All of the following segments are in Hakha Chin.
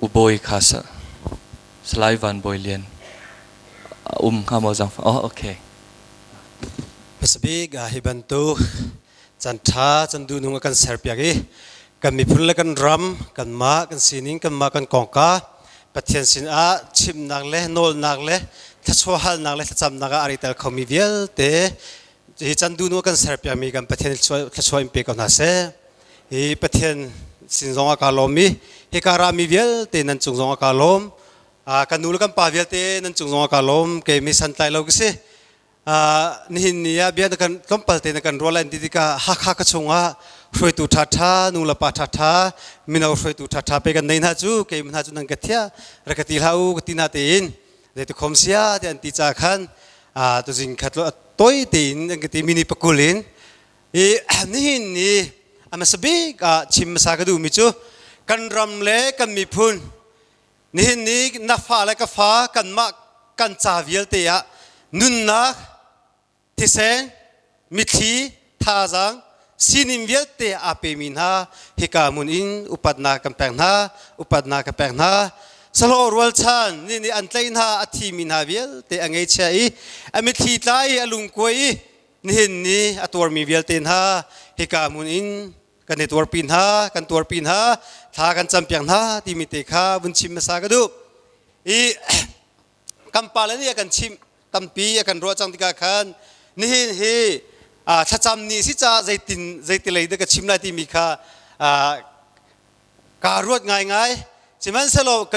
Ubawi kha Salai Van Bawi Lian a um hnga maw zangfah? Oh, okay. Hmasabik hi bantuk can ṭha can duhnung a kan serpiak i kan miphun le kan ram kanmah kan sining kanmah kan kongka Pathian sinah chimnak le nawlnak le thluachuah halnak le thlacamnak ah a ri tel khomi vialte hi can duhnung a kan serpiakmi kan Pathian thluachuah in pe ko hna seh. Hi Pathian sin zong ah kaa lawm i hika rami vialte nan cung zong ah kaa lawm. Kan nu le kan pa vialte nan cung zong ah kaa lawm. Kei mi santlai lo ka si. Nihin ni ah bia na kan tlawmpal te na kan rual an ti tikah Hakha ka chungah hruaitu ṭhaṭha nu le pa ṭhaṭha mino hruaitu ṭhaṭha pe kan nei hna cu kei hna cu nan ka thia ra ka ti hlah u ka ti na tein zeiti khom sia ti an ti ca khan tuzing khat lo toi tein an ka ti mini pakul in i nihin ni a hmasa bik ah chim hmasa ka duhmi cu kan ram le kan miphun Nihin ni na fa le ka fa kanmah kan ca vialte ah nunnak, thisen, mitthli, thazaang, sining vialte aa pemi hna hika hmun in upatnak kan pek hna, upatnak ka pek hna. Sahlawh rualchan nih nih an tlaih hna a thimi hna vialte a ngeichia i a mitthli tla i a lungkuai i nihin ni a tuarmi vialte hna hika hmun in kan i tuarpi hna kan tuarpi hna thla kan campiak hna timi te kha vun chim hmasa ka duh i kan pale nih a kan chimh tampi a kan ruah cang tikah khan nihin hi thlacam ni si caah zeitin zeitilei dah ka chim lai timi kha kaa ruat ngaingai sihmanhsehlaw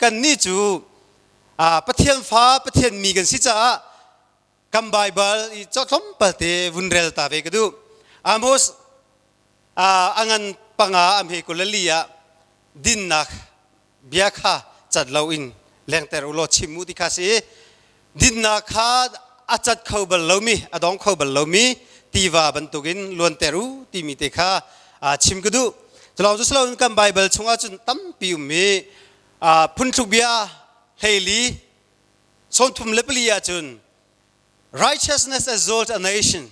kan nih cu Pathian fa Pathian mi kan si caah kan Baibal i tlawmpal te vun rel ta ve ka duh. Amos a ngan panga am he kulali ah dinnak bia kha cat loin lengter u law chim u ti kha si. Dinnak kha a cat kho bal lomi, a dong kho bal lomi tiva bantukin luanter u timi te kha chim ka duh. Culawng cu siloin kan Baibal chungah cun tampi ummi phuntluk bia hleili 34 ahcun righteousness exalts a nation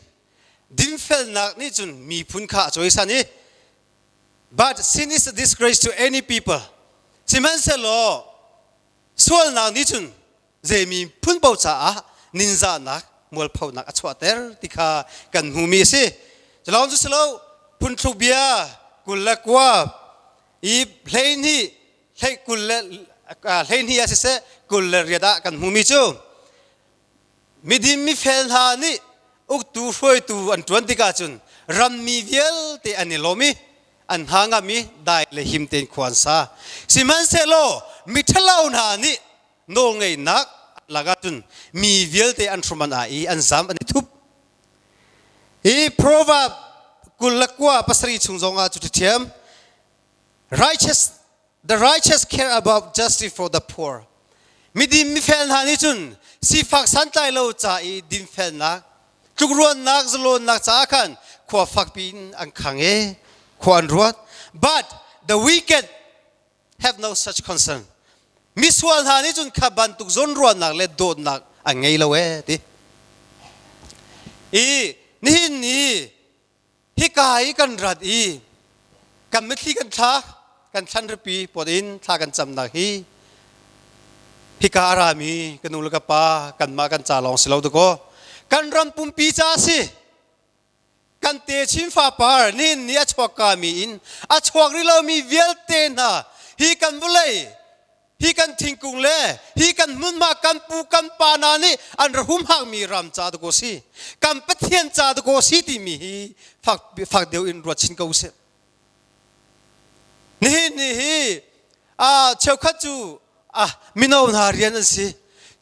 dinfelnak nih cun miphun kha a cawisan i but sin is a disgrace to any people sihmanhsehlaw sualnak nih cun zei miphun paoh caah ninzahnak mualphonak a chuahter ti kha kan hmumi a si culawng cu silo phunthluk bia 29 i 12 hlei kul le 12 ah siseh 28 ah kan hmumi cu midin mifel hna nih uktu hruaitu an ṭuan tikah cun rammi vialte an i lawm i an hna ngam i dai le him tein khua an sa. Sihmanhsehlaw miṭhalo hna nih nawlngeihnak lakah cun mi vialte an hrum an ai i an zam an i thup. Hi Proverb 29 pasarih chung zongah cu ṭhiam Righteous, the righteous care about justice for the poor. Midin mifel hna nih cun sifak santlai lo ca i dinfelnak, tlukruannak, zalawnnak caah khan khua fakpi in an khang i khua an ruat. But the wicked have no such concern. Misual hna nih cun kha bantuk zawnruahnak le dawtnak an ngei lo ee ti. I nihin ni hika i kan rat i kan mitthli kan thla kan thlan ripi pot in thla kan camnak hi hika a rami ka nu le ka pa kanmah kan ca lawng si lo dakaw kan ram pumpi ca si kan te chin fapar nihin ni a chuak ka mi in a chuak rih lomi vialte hna hi kan vawlei Hi kan thingkung le hi kan hmunhma kan pu kan pa hna nih an ra humhakmi ram ca dakaw si. Kan Pathian ca dakaw si timi hi fak, fak deuh in ruat chin ko usih. Nihin ni hi cheukhat cu mino hna rian an si.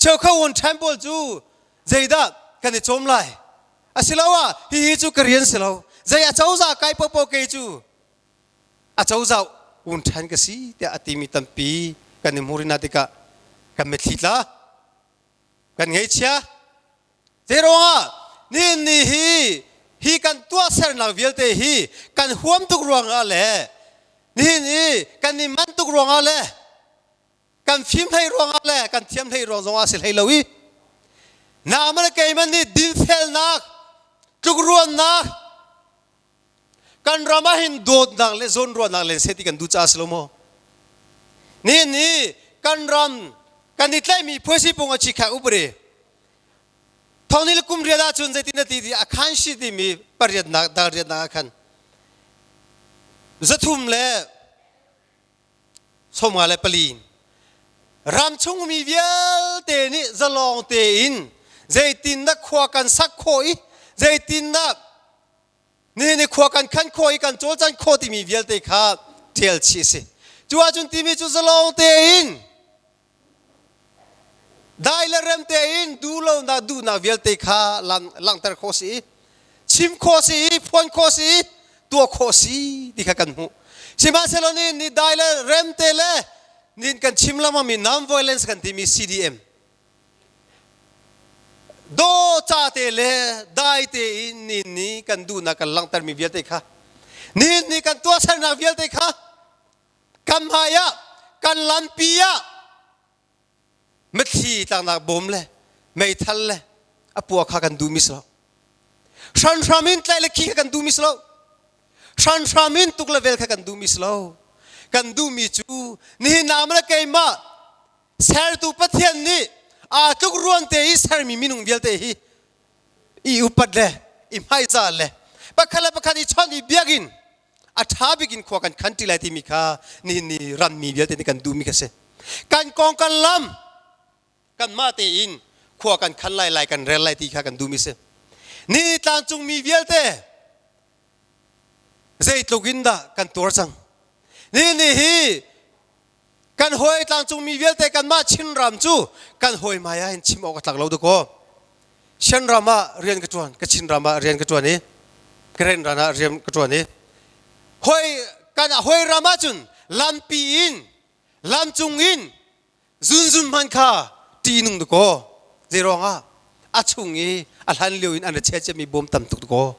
Cheukhat one time pawl cu zeidah kan i cawm lai. Asiloah hihi cu ka rian si lo. Zei a cozah kai popo kei cu acozah un ṭhan ka si tiah a timi tampi kan i hmu rih hna tikah kan mitthli tla kan ngaihchia zeiruangah nihin ni hi hi kan tuahsernak vialte hi kan huam tuk ruangah le nihin i kan i manh tuk ruangah le kan fim hlei ruangah le kan thiam hlei ruang zongah si hlei lo i nangmah le keimah nih dinfelnak tlukruannak Kan ram ah hin dawtnak le zawnruahnak len seh ti kan duh caah si lo maw? Nihin ni kan ram kan i tlaihmi phuaisi pung a chi kha upari thong ni le kum riat ahcun zeitin na ti ti a khan shi timi pariatnak dal riatnak ah khan 354 ramchung mi vialte nih zalong tein zeitindah khua kan sak khawh i zeitindah nihin i khua kan khan khawh i kan cawlcan khawh timi vialte kha ṭial chih a si. Cu ahcun timi cu zalong tein dai le rem tein duhlonak duhnak vialte kha langhter khawh si i chim khawh si i phuan khawh si i tuah khawh si ti kha kan hmuh. Sihmanhsehlaw ni ni dai le rem te le nin kan chim lengmangmi non-violence kan timi CDM daw ca te le dai tein ni ni kan duhnak kan langhtermi vialte kha nihin ni kan tuahsernak vialte kha kan hmai ah kan lampi ah mitthli tlaknak bawm le meithal le a pua kha kan duhmi si lo. Hranhram in tlaih le khi kha kan duhmi si lo. Hranhram in tuk le vel kha kan duhmi si lo. Kan duhmi cu nihin naam le keimah sertu Pathian nih aa tluk ruan te i sermi minung vialte hi i upat le i hmaizah le pakhat le pakhat i chawnh i biakinn a ṭha bik in khua kan khan ṭi lai timi kha nihin ni rammi vialte nih kan duhmi kha si. Kan kong kan lam kanmah tein khua kan khan lai lai kan rel lai ti kha kan duhmi si. Ni tlangcung mi vialte zeitluk in dah kan tuar cang. Ni ni hi kan hawi tlangcung mi vialte kanmah Chinram cu kan hawi hmai ah hin chim awk a tlak lo dakaw. Shanram ah rian ka ṭuan, Kachin ram ah rian ka ṭuan i Karen ram ah rian ka ṭuan i hawi kan hawi ram ahcun lampi in lamcung in zunzun hman kha ṭihnung dakaw. Zeiruangah a chung i a hlan lio in an ra chia ciami bawm tam tuk dakaw.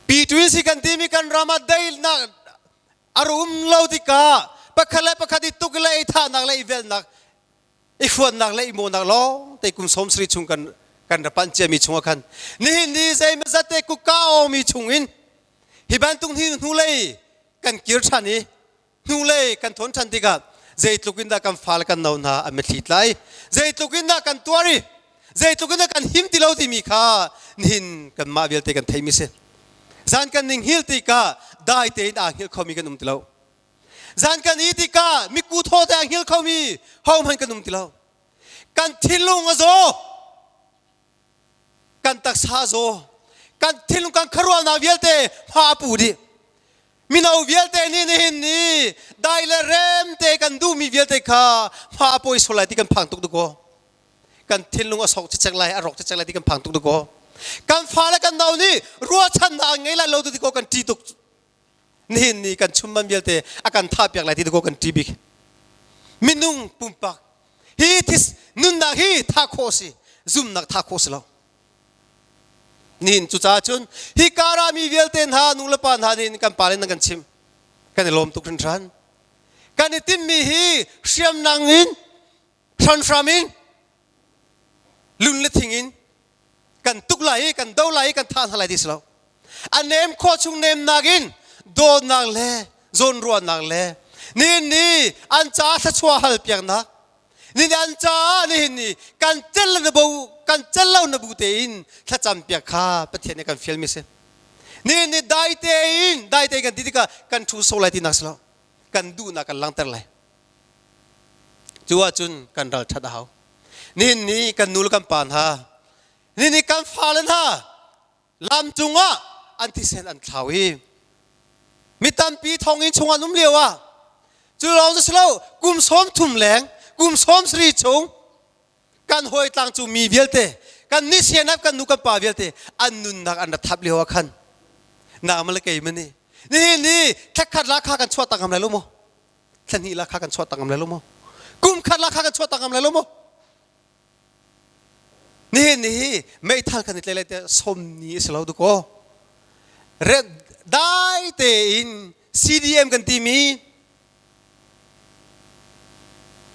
Pi Twin si kan timi kan ram ah daihnak a rum lo tikah pakhat le pakhat i tuk le i thahnak le i velhnak i huatnak le i mawhnak lawng te kum 70 chung kan kan ra panh ciami chungah khan nihin ni zeimazat te kuka awngmi chungin hi bantuk hi hnulei kan kir ṭhan i hnulei kan thawn ṭhan tikah zeitluk in dah kan fale kan no hna an mitthli tlai, zeitluk in dah kan tuar i zeitluk in dah kan him ti lo timi kha nihin kanmah vialte kan theimi si. Zan kan ning hngil tikah dai tein aa hngilh khomi kan um ti lo. Zan kan i tikah miku thaw te aa hngilh khomi hohmanh kan um ti lo. Kan thinlung a zaw, kan taksa a zaw, kan thinlung kan khuaruahnak vialte hma a pu dih. Mino vialte nih nihin ni dai le rem te kan duhmi vialte kha hma a pawi sual lai ti kan phang tuk dukaw. Kan thinlung a sok cicek lai, a rawk cicek lai ti kan phang tuk dukaw. Kan fale kan nau nih ruahchannak an ngei lai lo ti ko kan ṭih tuk. Nihin ni kan chumman vialte a kan thah piak lai ti ko kan ṭih bik. Minung pumpak hi this nunnak hi thah khawh si, zumnak thah khawh si lo. Nihin cucaah cun hi kara mi vialte hna nu le pa hna nih kan pa le nan kan chim kan i lawm tuk hringhran. Kan i timmi hi hriamnang in hranhram in lun le thing in kan tuk lai i kan do lai i kan thah hna lai ti si lo. A nem khawh chung nemnak in dawtnak le zawnruahnak le nihin ni an caah thluachuah hal piaknak nihin an caah nihin ni kan cel na bo kan cel lo na bu tein thlacam piak kha Pathian nih kan fialmi si. Nihin ni dai tein dai tein kan ti tikah kan thu so lai tinak si lo, kan duhnak kan langhter lai. Cu ahcun kan ral ṭhat a hau. Nihin ni kan nu le kan pa hna, nihin ni kan fale hna lam cungah an thisen an thlau i mi tampi thonginn chung an um lio ah cu lawng cu si lo, kum 30 leng, kum 70 chung kan hawi tlangcu mi vialte kan ni CNF kan nu kan pa vialte an nunnak an ra thap lio ah khan nangmah le keimah nih nihin ni thlakhat la kha kan chuah tak ngam lai lo maw? Thla hnih la kha kan chuah tak ngam lai lo maw? Kum khat la kha kan chuah tak ngam lai lo maw? Nihin ni hi meithal kan i tlai lai te som ni a si lo dukaw. Dai tein CDM kan timi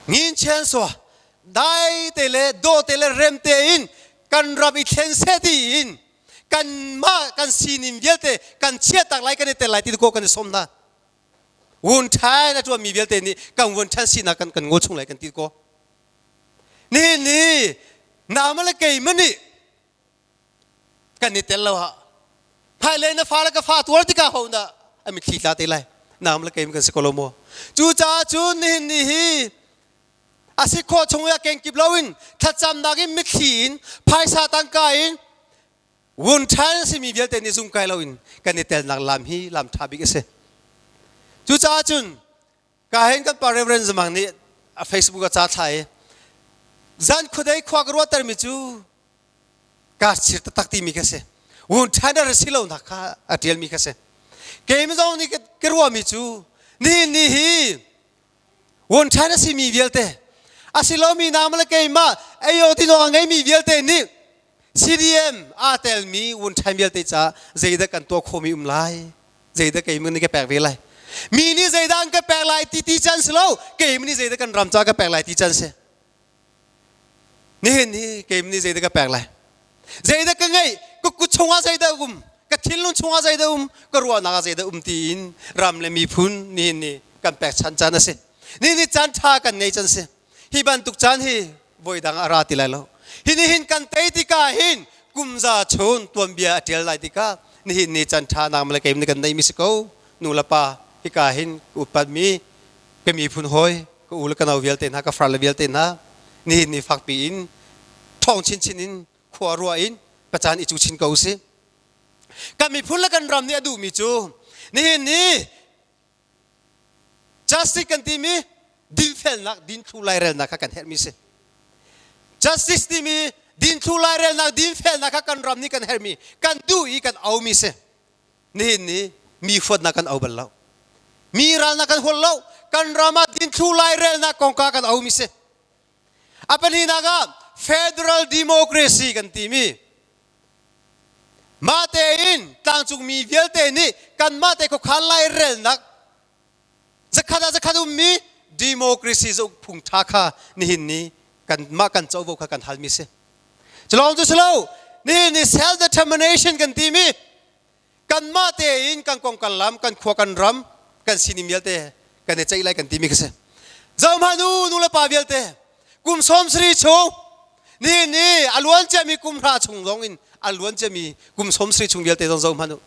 ngin chen sua dai te le do te le rem te in kan ram i thlen se ti in kan mah kan sining vialte kan chia tak lai kan i tel lai ti ko kan i som hna. Wun ṭhan a ṭuanmi vialte nih kan wun ṭhan sinak kan kan ngol chung lai kan ti ko. Nihin ni nama le keimah nih kan i tel lo ha. Hmailei na fa le ka fa tuar tikah ho na a mitthli tla te lai. Nam le keimah kan si ko lo maw? Cucaah cun nihin ni hi a si khawh chung i a kengkip loin thlacamnak in mitthli in phaisa tangka in Wun ṭhan simi vialte nih zungkai loin kan i telnak lam hi lam ṭha bik a si. Cucaah cun ka hin kan pa Reverend Zamang nih a Facebook a ca thla i zan khuadei khua ka ruahtermi cu kaa chir taktak timi kha si. Wun ṭhan a si lonak kha a ṭialmi kha si. Keimah zong nih ka ruahmi cu nihin ni hi Wun ṭhan a simi vialte a si lomi nangmah le keimah ei awk ti a ngeimi vialte nih CDM aa telmi wun ṭhan vialte caah zeidah kan tuah khawhmi um lai? Zeidah keimah nih ka pek ve lai? Mi nih zeidah an ka pek lai ti ti can si lo, keimah nih zeidah kan ram caah ka pek lai ti can si. Nihin hi keimah nih zeidah ka pek lai? Zeidah ka ngeih? Ka kut chungah zeidah um? Ka thinlung chungah zeidah um? Ka ruahnak ah zeidah um tiin ram le miphun nihin ni kan pekchanh caan a si. Nihin ni caan ṭha kan ngei can si. Hi bantuk caan hi voidang a ra ti lai lo. Hi nihin kan tei tikah hin kumza chun tuanbia a ṭial lai tikah nihin ni caan ṭha nangmah le keimah nih kan neihmi si ko. Nu le pa hika hin ka upatmi ka miphun hawi ka u le ka nau vialte hna ka farle vialte hna nihin ni fakpi in ṭhawng chinchin in khua ruah in pacan i cu chin ko usih. Kan miphun le kan ram nih a duhmi cu nihin ni justice kan timi dinfelnak dinthlu lairelnak kha kan herhmi si. Justice timi dinthlu lairelnak dinfelnak kha kan ram nih kan herhmi kan duh i kan aumi si. Nihin ni mi huatnak kan au bal lo. Mi ralnak kan huat lo. Kan ram ah dinthlu lairelnak kongka kan aumi si. A pahnihnak ah federal democracy kan timi mah tein tlangcungmi vialte nih kanmah te khuakhan lairelnak zakhat ah zakhat ummi democracy zauk phung ṭha kha nihin ni kanmah kan covo kha kan halmi si. Culawng cu si lo nihin ni self determination kan timi kanmah tein kan kong kan lam kan khua kan ram kan sining vialte kan i ceih lai kan timi kha si. Zohhmanh u nu le pa vialte kum 70 chung nihin ni a luan ciami kum hra chung zong in a luan ciami kum 70 chung vialte zong zohhmanh u.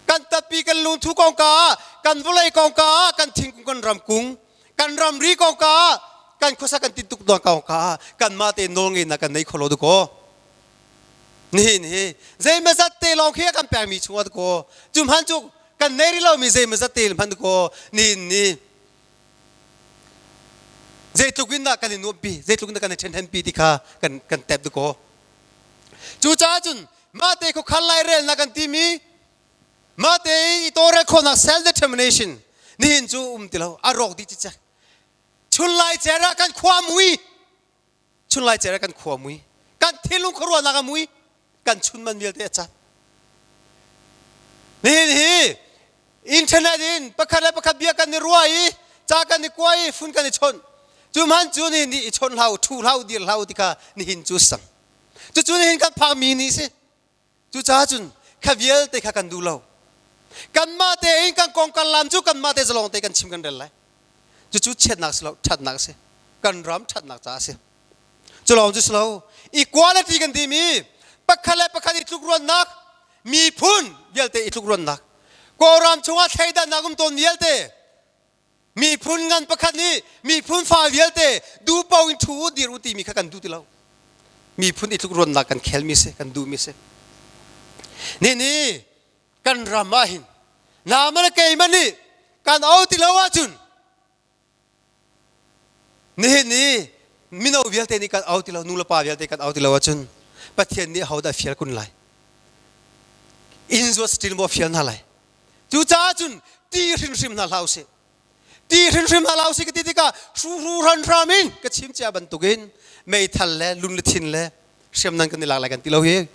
Kan tappi kan lungthu kongka ah kan vawlei kongka ah kan thingkung kan ramkung kan ramri kongka ah kan khuasa kan tintuk tuan kongka ah kanmah te nawl ngeinak kan nei kho lo dukaw. Nihin hi zeimazat te lawng khi a kan pekmi chungah dukaw cu hman cu kan nei rih lomi zeimazat te hman dukaw nihin ni zeitluk in dah kan i nuamhpi zeitluk in dah kan i ṭhenhenpi ti kha kan kan tep dukaw. Cucaah cun mah te khuakhan lairelnak kan timi mah te i tawlrel khawhnak self determination nihin cu um ti lo a rawk dih cicek. Chun lai cer ah kan khua mui chun lai cer ah kan khua mui kan thinlung khuaruahnak a mui kan chun man vialte a cat. Nihin hi internet in pakhat le pakhat bia kan i ruah i ca kan i kua i phun kan i chawnh. Cu hman cu nihin ni i chawnh hlah u, ṭhu hlah u, dir hlah u ti kha nihin cu sang. Cucu nihin kan phakmi ni si. Cucaah cun kha vialte kha kan duh lo. Kanmah tein kan kong kan lam cu kanmah te zalong te kan chim kan rel lai. Cucu chiatnak si lo, ṭhatnak a si. Kan ram ṭhatnak caah a si. Cu lawng cu si lo. Equality kan timi pakhat le pakhat i tlukruannak, miphun vialte i tlukruannak, Kawlram chungah thleidannak um tawn vialte, miphun ngan pakhat nih miphun fa vialte duhpaoh in ṭhu u dir u timi kha kan duh ti lo. Miphun i tlukruannak kan khelmi si, kan duhmi si. Nini kan ram ah hin nama le keimah nih kan au ti lo ahcun nihin ni mino vialte nih kan au ti lo, nu le pa vialte kan au ti lo ahcun Pathian nih ahodah fial kun lai? Inn zuat still maw fial hna lai? Cucaah cun ti hrimhrim hna hlah usih. Ti hrimhrim hna hlah usih ka ti tikah hruhru hranhram in ka chim cia bantukin meithal le lung le thin le hriamnam kan i lak lai kan ti lo hi.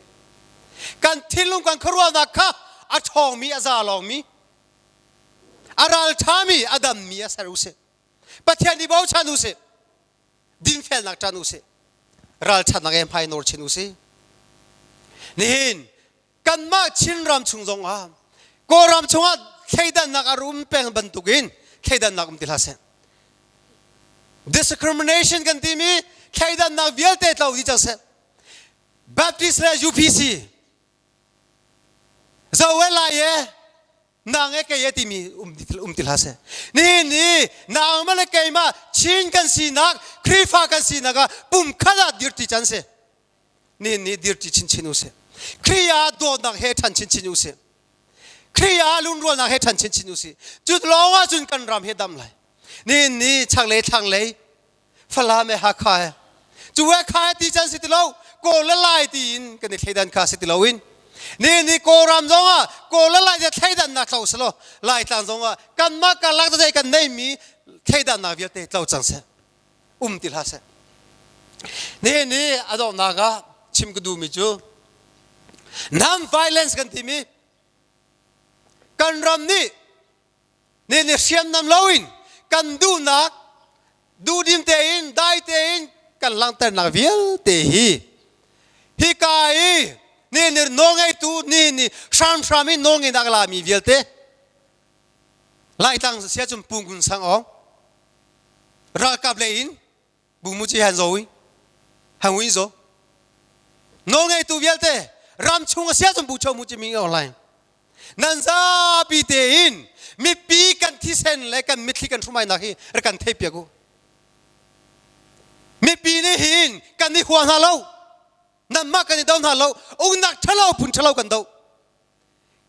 Kan thinlung kan khuaruahnak kha a ṭhawngmi a za lawngmi a ralṭhami a dammi a ser usih. Pathian i bochan usih. Dinfelnak ṭan usih. Ralṭhatnak he hmai nawr chin usih. Nihin kanmah Chinram chung zongah Kawlram chungah thleidannak a rum peng bantukin thleidannak um ti hlah seh. Discrimination kan timi thleidannak vialte tlo dih cang seh. Baptist le UPC zo e lai e nang e kei e timi um ti hlah seh. Nihin ni nangmah le keimah Chin kan sinak Khrihfa kan sinak ah pumkhat ah dirti can si. Nihin ni dirti chinchin u sih. Khrih ah dawtnak he ṭhan chinchin u sih. Khrih ah lungrualnak he ṭhan chinchin u sih. Cu lawng ah cun kan ram hi dam lai. Nihin ni chaklei thlanglei Falam he Hakha he cu he kha he ti can si ti lo Kawl le Lai tiin kan i thleidan kha si ti loin ni ni Kawlram zong ah Kawl le Lai thleidannak tlo selaw Laitlang zong ah kanmah karlak tete kan neimi thleidannak vialte tlo cang seh um ti hlah seh. Nihin ni a donghnak ah chim ka duhmi cu non violence kan timi kan ram nih nih ni hriamnam loin kan duhnak duhdim tein dai tein kan langhternak vialte hi hika i ni ni nawlngeitu ni ni hramhram in nawlngeinak lami vialte Laitlang sia cun Pu Ngun Sang Awng ralkap lei in Bu Mu Ci Han Zo Han Win Zo nawlngeitu vialte ram chung a sia cun Bu Cho Mu Ci Ming Online nan zapi tein mipi kan thisen le kan mitthli kan hrumainak hi rak kan theih piak u mipi nih hin kan i hua hna lo nanmah kan i do hna lo uknak ṭhalo phun ṭhalo kan do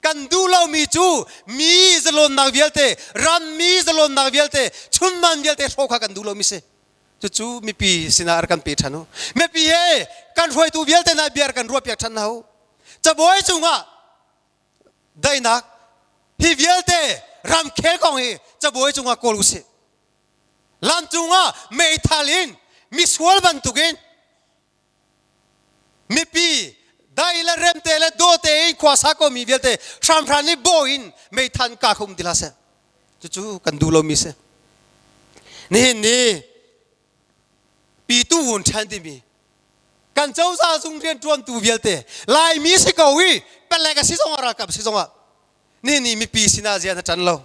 Kan duh lomi cu mi zalawnnak vialte, rammi zalawnnak vialte, chunman vialte hrawh kha kan duh lomi si. Cucu mipi sinah rak kan pe ṭhan u. Mipi he kan hruaitu vialte hna bia kan ruahpiak ṭhan hna u. Cabuai cungah daihnak hi vialte ramkhel kong hi cabuai cungah kawl usih. Lam cungah meithal in misual bantukin Mipi dai le remte le dawte in khua sa komi vialte hramhran nih baw in meithan ka kha um ti hlah seh. Cucu kan duh lomi si. Nihin ni pitu vun ṭhen timi kan cozah zung rianṭuantu vialte Laimi si ko i palek a si zongah ralkap si zongah nihin ni mipi sinah zia na ṭan lo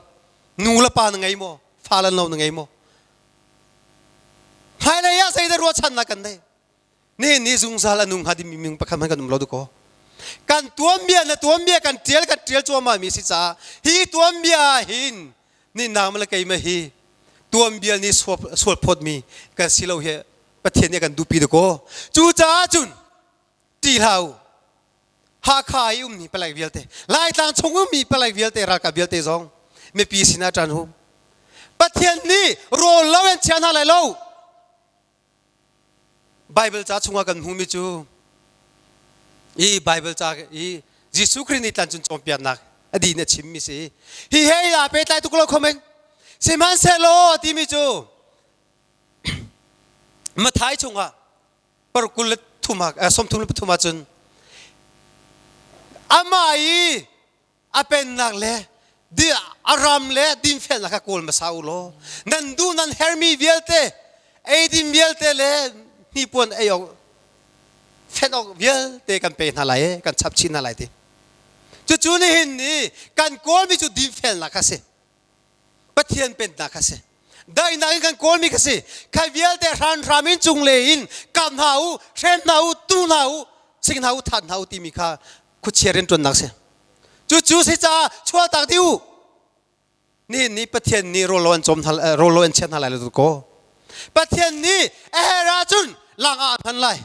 nu le pa na ngei maw fa le no na ngei maw hmailei ah zeidah ruahchannak kan nei Nihin ni zungzal a nung hnga dingmi minung pakhat hmanh kan um lo dukaw. Kan tuanbia na tuanbia kan tial kan tial cuahmah mi si caah hi tuanbia ah hin ni nang le keimah hi tuanbia nih sual phawtmi kan si lo hi Pathian nih a kan duhpi dakaw. Cucaah cun ṭih hlah u. Hakha i ummi palek vialte, Laitlang chung ummi palek vialte, ralkap vialte zong mipi sinah ṭan u. Pathian nih rawl lo in chia hna lai lo. Bible ca chungah kan hmuhmi cu i Bible ca i Jesuh Khrih nih tlancun cawnpiaknak a din a chimmi si. Hi he aa pehtlai tuk lo comment. Sihmanhsehlaw a timi cu Mathai chungah parkul le thum ah 33 ahcun amah i a pennak le a ram le dinfelnak kha kawl hmasa u law nan duh nan hermi vialte eidin vialte le hnipuan ei awk fenh awk vialte kan pe hna lai kan chap chin hna lai ti cucu nihin ni kan kawlmi cu dinfelnak kha si Pathian pennak kha si daihnak in kan kawlmi kha si kha vialte hranhram in cungle in kap hna u hrem hna u tu hna u sing hna u that hna u timi kha khuachia rianṭuannak si cucu si caah chuahtak dih u nihin ni Pathian nih rawl an cawm hna rawl an chiah hna lai lo ko Pathian nih a her ahcun lang ah a hman lai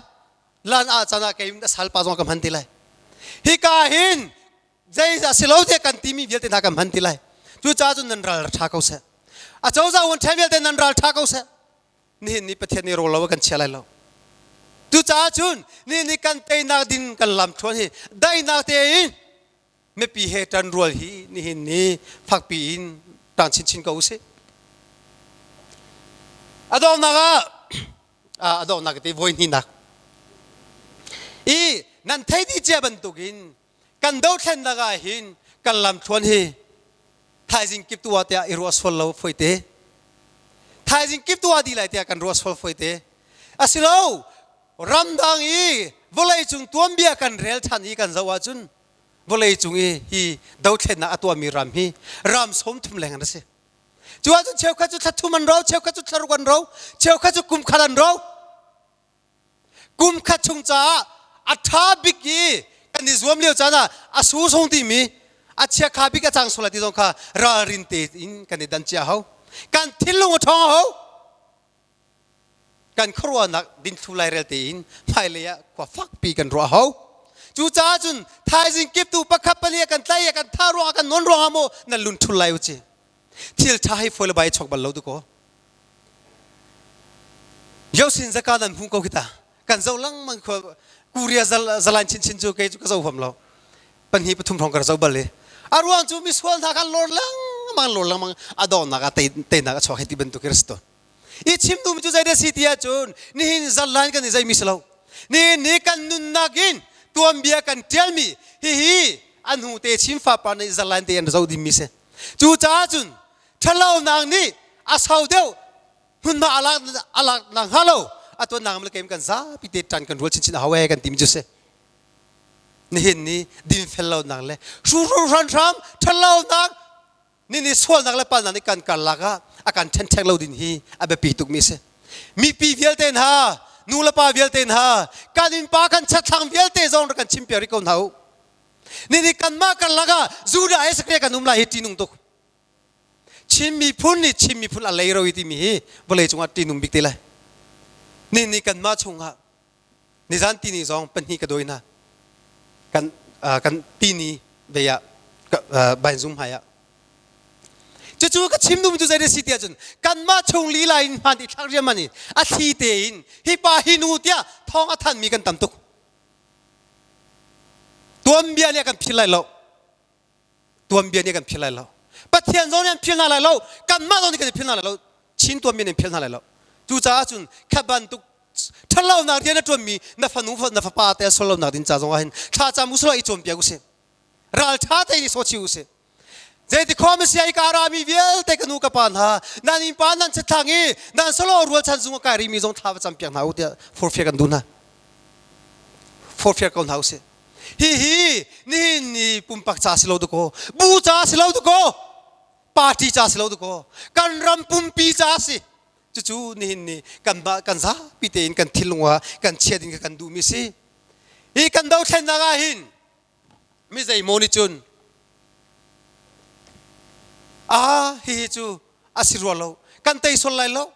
lan ah can ah kei a salpa zong ka hman ti lai hika hin zeizah si lo tiah kan timi vialte hna kan hman ti lai cucaah cun nan ral ṭha ko seh a cozah un ṭhen vialte nan ral ṭha ko seh nihin ni Pathian nih rawl lo kan chia lai lo cucaah cun nihin ni kan teinak ding kan lam thluan hi daihnak tein mipi he ṭan rual hi nihin ni fakpi in ṭang chinchin ko usih a donghnak ah a donghnak ti voi hnihnak i nan thei dih cia bantukin kan dothlennak ah hin kan lamthluan hi thaizing kip tu ah tiah i ruah sual lo foite thaizing kip tu ah di lai tiah kan ruah sual foite asilo ramdang i vawlei cung tuanbia kan rel than i kan zoh ahcun vawlei cung i hi dothlennak a tuahmi ram hi ram 30 leng an si. Cu ahcun cheukhat cu thla thum an rau, cheukhat cu thla ruk an rau, cheukhat cu kum khat an rau. Kum khat chung caah a ṭha bik i kan i zuam lio caan ah a su sung timi a chiakha bik a cang sual lai ti zong kha ralrin tein kan i dan cia hau. Kan thinlung a ṭhawng a hau. Kan khuaruahnak dingthlu lairel tein hmailei ah khua fakpi kan ruah hau. Cucaah cun thaizing kiptu pakhat pali a kan tlai a kan tha ruangah kan nawn ruangah maw nan lun thul lai u ci. Thil ṭha hei fawi le bai chok bal lo dukaw. Yosin zaka nan hmu ko kita. Kan zo lengmang khua Korea zalan chinchin cu kei cu ka zo huam lo. Pahnih pathum hrawng ka zo bal i. A ruang cu misual hna khan lor lengmang lor lengmang a donghnak ah teinak a chuak hei ti bantuk hi si tawn. I chim duhmi cu zeidah si ti ahcun nihin zalan kan i zeimi si lo. Nihin ni kan nunnak in tuanbia kan ṭialmi hihi an hnu te chin fapa nih zalan te an zo dingmi si. Cucaah cun ṭhalonak nih a sau deuh hmunhma a lak nak hnga lo a tuannak le keim kan zapi te ṭan kan rual chinchin a hau ee kan timi cu si. Nihin ni dinfel lonak le hruhru hranhram ṭhatlonak ni ni sualnak le palnak nih kan karlak ah a kan ṭhenṭhek lo ding hi a biapi tukmi a si. Mipi vialte hna, nu le pa vialte hna, kan innpa kan chatthlang vialte zong rak kan chimpiak rih ko hna u. Ni ni kanmah karlak ah Judah he sakria kan um lai hi ṭihnung tuk. Chin miphun nih Chin miphun a leiro i timi hi vawlei cungah ṭihnung bik te lai. Ni ni kanmah chungah nizan tini zong pahnih ka dawi hna. Kan kan tini ve ah bainzung hmai ah. Cucu ka chim duhmi cu zei si ti ahcun kanmah chung lila in hmaan i thlak riaman in a thli tein hi pa hi nu tiah thawng a thanmi kan tam tuk. Tuanbia nih a kan philh lai lo. Tuanbia nih a kan philh lai lo. Pathian zong nih an philh hna lai lo. Kanmah zong nih kan i philh hna lai lo. Chin tuanbia nih an philh hna lai lo. Cucaah cun kha bantuk ṭhatlonak rian a ṭuanmi na fanu na fapa te suallonak ding ca zong ah hin thla cam usih i cawnpiak usih. Ralṭha tein i sawchi usih. Zeiti khua Messiah i ka rami vialte ka nu ka pa hna nan innpa nan chatthlang i nan salo rualchan zung a kai rimi zong thla va campiak hna u tiah forhfial kan duh hna. Forhfial ko hna usih. Hihi nihin ni pumpak ca si lo dakaw, bu ca si lo dakaw, party ca si lo dakaw, kan ram pumpi ca si. Cucu nihin ni kan kan zapi tein kan thinlung ah kan chia ding kan duhmi si. Hi kan dothlennak ah hin mi zeimaw nih cun ah hihi cu a si rua lo kan tei sual lai lo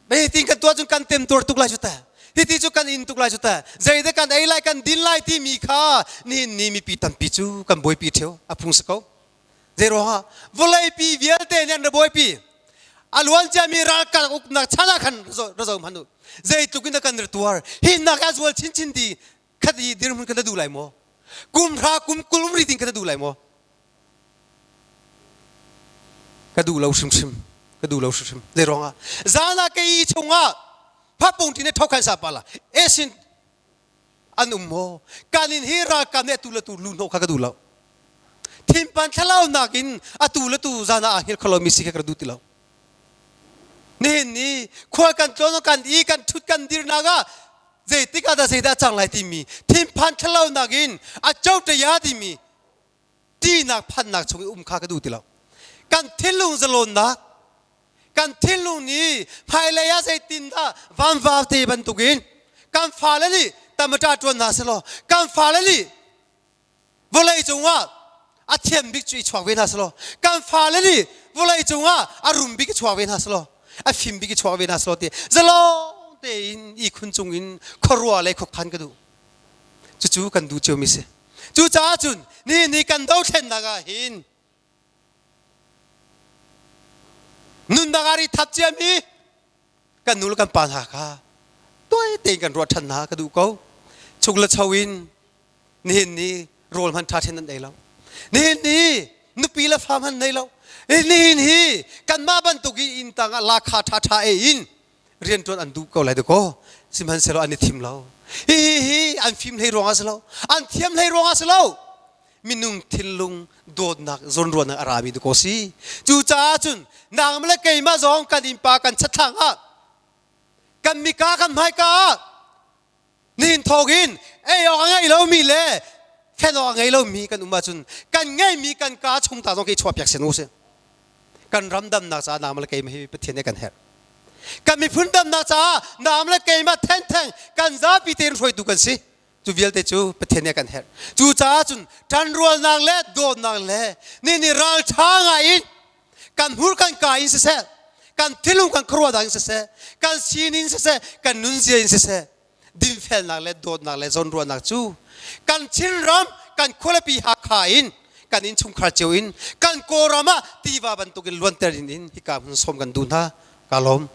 hitin kan tuah cun kan temtuar tuk lai cu ta hiti cu kan in tuk lai cu ta zeidah kan ei lai kan din lai timi kha nihin ni mipi tampi cu kan buaipi theo a phung si ko Zeiruangah vawleipi vialte nih an ra buaipi. A luan ciami ralkap uknak chan ah khan ra zoh hmanh u. Zeitluk in dah kan ra tuar. Hi nak ah zual chinchin ti khat i dirhmun kan duh lai maw? Kum hra kum 20 um ri ding kan duh lai maw? Ka duh lo hrimhrim. Ka duh lo hrimhrim. Zeiruangah zan ah kei chungah phapung ti ne thokhan sa pala esin an um maw kan in hi ralkap nih atu le tu lu hnawh kha ka duh lo thinpan thlalaunak in atu le tu zan ah aa hngilh kho lomi si kha ka duh ti lo nihin ni khual kan tlawn kan i kan thut kan dirnak ah zeitik ah dah zeidah cang lai timi thinphan thlalaunak in a co ya timi tinak phannak chung i um kha ka duh ti lo kan thinlung zalawnnak kan thinlung nih hmailei ah zeitindah vanvau te bantukin kan fale nih tamata ṭuan hna selaw kan fale nih vawlei cungah a thiam bik cu i chuak ve hna selaw kan fale nih vawlei cungah a rum bik i chuak ve hna selaw a fim bik i chuak ve hna selaw ti zalong tein ihkhun cungin khuarua le khuakhan ka duh cucu kan duh ciomi si cucaah cun nihin ni kan dothlennak ah hin Nunnak ah ri thap ciami kan nu le kan pa hna kha tuai tein kan ruah ṭhan hna ka duh ko. Chuk le cho in nihin ni rawl hman ṭha ṭhen an ei lo. Nihin ni nupi le fa hman nei lo. Nihin hi kanmah bantuk i inn tang ah lakha ṭha ṭha ei in rianṭuan an duh ko lai dakaw. Sihmanhsehlaw an i thim lo. Hihi hi an fim hlei ruangah si lo. An thiam hlei ruangah si lo. Minung thinlung dawtnak zawnruahnak a rami dakaw si. Cucaah cun nangmah le keimah zong kan innpa kan chatthlang ah kan mika kan hmaika ah nihin thawk in ei awk a ngei lomi le fen awk a ngei lomi kan um ahcun kan ngeimi kan kaa chung ta zong khi chuahpiak sen u sih. Kan ram damnak caah nangmah le keimah hi Pathian nih kan herh. Kan miphun damnak caah nangmah le keimah thengtheng kan zapi tein hruaitu kan si. Cu vialte cu Pathian nih a kan herh. Cucaah cun ṭanrualnak le dawtnak le ni nih ralṭha ngai in kan hmur kan ka in siseh, kan thinlung kan khuaruahnak in siseh, kan sining siseh, kan nunzia in siseh, dinfelnak le dawtnak le zawnruahnak cu kan Chinram kan khualipi Hakha in kan innchungkhar cio in kan Kawlram ah tiva bantukin luanter in in hika hmun sawm kan duh hna. Ka lawm.